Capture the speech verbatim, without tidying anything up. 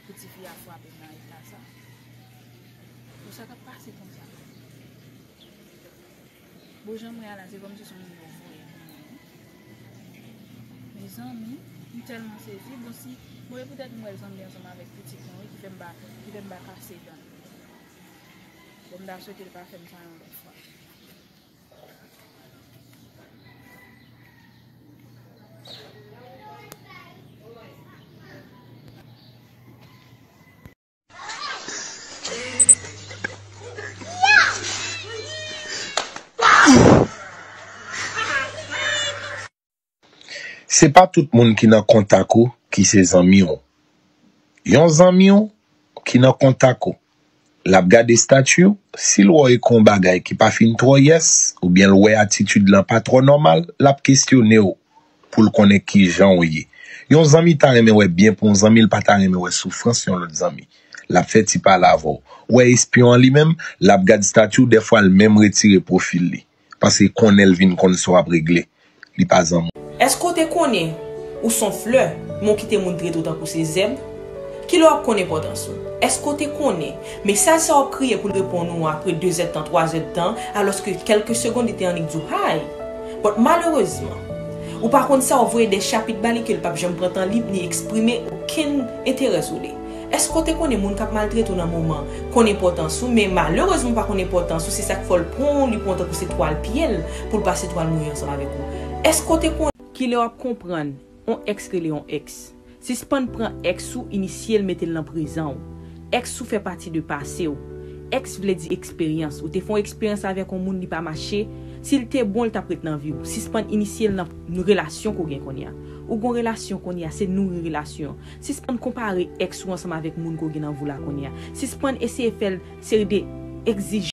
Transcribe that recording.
Pou tifi a frape m nan eta sa. Pou sa k ap pase konsa. Bon, jan mwen a la, se kòmsi se yon moun yo voye pou mwen, wi. Mezanmi, m tèlman sezi. Bon, si, bon, e poutèt m wè zanmi ansanm avèk pitit mwen, wi, ki fè m pa, ki fè m pa kase dan. Bon, m ta swete l pa fè m sa yon lòt fwa. Se pa tout moun ki nan kontak ou ki se zanmi w. Yon zanmi w ki nan kontak ou, l ap gade estati w, si l wè w ekri yon bagay ki pa fin twò yès, oubyen l wè atitid lan pa twò nòmal, l ap kesyone w pou l konnen kijan w ye. Yon zanmi ta renmen wè byen pou yon zanmi, l pa ta renmen wè soufrans yon lòt zanmi. L ap fè ti pale avè w. Ou wè espyon an li menm, l ap gad estati w, dèfwa l menm retire pwofil li. Paske konnen l vin konn sa w ap regle. Li pa zanmi w. Èske w te konnen ou s on flè, men w kite moun trete w tankou se zèb? Kilè w ap konn enpòtans ou? Èske w te konnen mesaj sa w ap kriye pou l reponn ou apre de zèdtan, twa zèdtan, alòske kèlke segonn li te annik di w hi? But malerezman, ou pa konn sa w voye de chapit ba li ke l p ap janm pran tan li ni eksprime okenn enterè sou li. Èske w te konnen moun k ap maltrete w nan moman konn enpòtans ou, men malerezman pa konn enpòtans ou, se sa k fè w l pran w, li pran w tankou se twal pye l pou l pase twal mouye ansanm avèk ou? Èske w te konnen? Kilè w ap konprann on èks rele on èks? Sispann pran èks ou inisye l mete l nan prezan w. Èks ou fè pati de pase w. Èks vle di eksperyans. Ou te fè yon eksperyans avèk yon moun li pa mache. Si l te bon, l t ap ret nan vi w. Sispann inisye l nan relasyon ke w gen kounye a. Ou gen yon relasyon kounye a, se nouri relasyon an. Sispann konpare èks ou ansanm avèk moun ke w gen nan vi w la kounye a. Sispann eseye fè l seri de egzijans